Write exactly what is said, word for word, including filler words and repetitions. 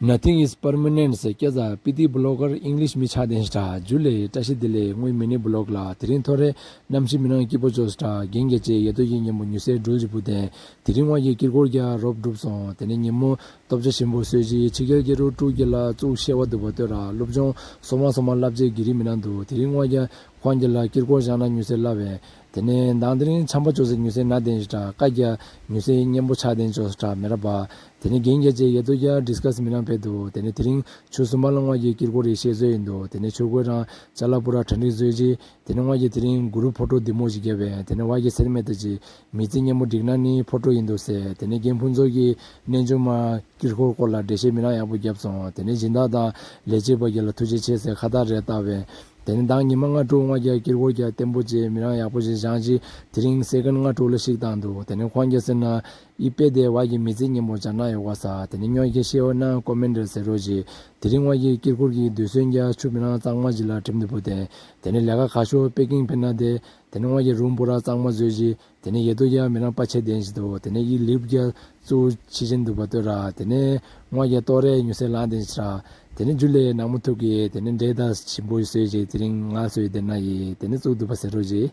Nothing is permanent ཟེར་སྐད་ཆ་པི་ཏི་བི་ལོག་གར་ཨིང་ལིཤ་མི་ཆགས་དེ་ཞིག་འདྲ་ཇུ་ལེ་བཀྲ་ཤིས་བདེ་ལེགས། དངོས་མི་ནི་བི་ལོག་ལ་དེ་རིང་ཐོ་རེ་གནམ་གཤིས་མི་སྣང་སྐྱིད་པོ་ཅོས་འདྲ་རྒན་རྒྱལ་བཅས་ཡེ་ཏོ་ཡེ་ཉན་པོ་ཉུ་སེ་འགྲུལ་གྱི་བུ་དེ་དེ་རིང་བ་ཡི་དཀྱིལ་འཁོར་རྒྱ་རོབ་གྲུབ་སོང་། དེ་ནས་ཉིན་མོ་སྟོབས་ཆ་ཞིམ་པོ་གསོས་རྗེས་ཕྱི་རྒྱལ་སྐྱེ་རུ་ཀྲུག་རྒྱ་ལ་བཙུགས་ཤེས་བ་འདུག་པ་ལྟོས་ར་སློབ་སྦྱོང་སོ་མ་སོ་མ་བསླབ་བྱས་གི་རི་མི་སྣང་འདུག་དེ་རིང་བ་རྒྱ་ཁོང་རྒྱ་ལ་དཀྱིལ་འཁོར་བཞག་ན་ཉུ་སེ་བསླབ་བས། དེ་ནས་མདང་དེ་རིང་ཆམ་པ་ཅོག་ཟེར་ཉུ་སེ་ན་དེན་ཞིག་དྲག་ཀ་རྒྱ་ཉུ་སེ་སྙན་པོ་ཆགས་དེན་ཅོག་ཟེར་དྲག་མེ་ར་བ། དེ་ནས་རྒན་རྒྱལ་བཅས་ཡེ་ཏོ་རྒྱ་ཌིས་ཀ་སི་མི་ནང་ཕེབས་འདུག་དེ་ནས་དེ་རིང་ཆུ་སུམ་པ་ལ་ང་གི་དཀྱིལ་འཁོར་རེ་ཤེས་བཟོས་ཡིན་འདུག་དེ་ནས་ཆུ་གོས་རང་ཅ་ལག་པུ་ར་གྲ་སྒྲིག་བཟོས་རྗེས་དེ་ནས་ང་གི་དེ་རིང་གུ་རུ་ཕོ་ཊོ་བདེ་མོ་ཞིག་བརྒྱབ་པས། དེ་ནས་ང་གི་སེར་མེ་ད་ཅི་མི་ཚེ་སྙན་མོ་འགྲིག་ན་ནི་ཕོ་ཊོ་ཡིན་འདུག་ཟེར། དེ་ནས་རྒན་ཕུན་ཚོགས་ཀྱིས་རྣལ་འབྱོར་མ་དཀྱིལ་འཁོར་སྐོར་ལ་འགྲེལ་བཤད་མི་རང་ཡག་པོ་བརྒྱབ་སོང་། དེ་ནས་སྦྱིན་བདག་དང་ལས་བྱེད་པ་རྒྱ་ལ་ཐུགས་རྗེ་ཆེ་ཟེར་ཁ་བཏགས་རེ་བཏགས་པས། དེ་ནས་མདང་ཉི་མ་ལྔ་དྲུག་ང་རྒྱ་དཀྱིལ་འཁོར་རྒྱ་བརྟན་པོ་བྱས་མི་རང་ཡག་པོ་ཞིག་བཞེངས་རྗེས་དེ་རིང་སེ་ཀན་ལྔ་དྲུག་ལ་ཞིག་བཏང་འདུག་དེ་ནས་ཁོང་རྒྱ་ཟེར་ན་ཨི་དཔེ་དེ་བ་གི་མི་ཚེ་སྙན་མོ་བྱ་ན་ཡོད་ག་ས། དེ་ནས་སྨྱོ་ཁྱེད་ཤེས་བ་ན་ཀོ་མེན་ཊ་ཟེར་རོགས་ཞེས། དེ་རིང་ང་གི་དཀྱིལ་འཁོར་གྱི་རྡུལ་ཚོན་རྒྱ་ཆུ་མི་རང་གཙང་མ་ཞིག་ལ་གྲིམ་དུ་བུ་དེ། དེ་ནས་ལས་ཀ་ཁ་ཤོ་པེ་ཀིང་ཕེ་ན་དེ། དེ་ནས་ང་གི་རུམ་བུ་ར་གཙང་མ་བཟོས་ཞེས། དེ་ནས་ཡེ་ཏོ་ཡ་མི་རང་པ་ཆེ་དེན་ཞིག་འདུག་དེ་ནས་ཡི་ལིབ་རྒྱ་གཙོ་ཆེ་ཆེན་འདུག་པ་ལྟོས་ར། དེ་ནས་ང་གི་ཏོ་རེ་ཉུ་སེ་ལང་དེན་ཞིག་ར། དེ་ནས་ཇུ་ལེ་ནག་མོ་ཐུག་གི་དེ་ནས་འདྲེ་ད་ཞིམ་པོ་བཟོས་ཞེས་དེ་རིང་ང་བཟོས་དེ་ན་ཡི་དེ་ནས་གཙུག་འདུག་པ་ཟེར་རོགས་ཞེས།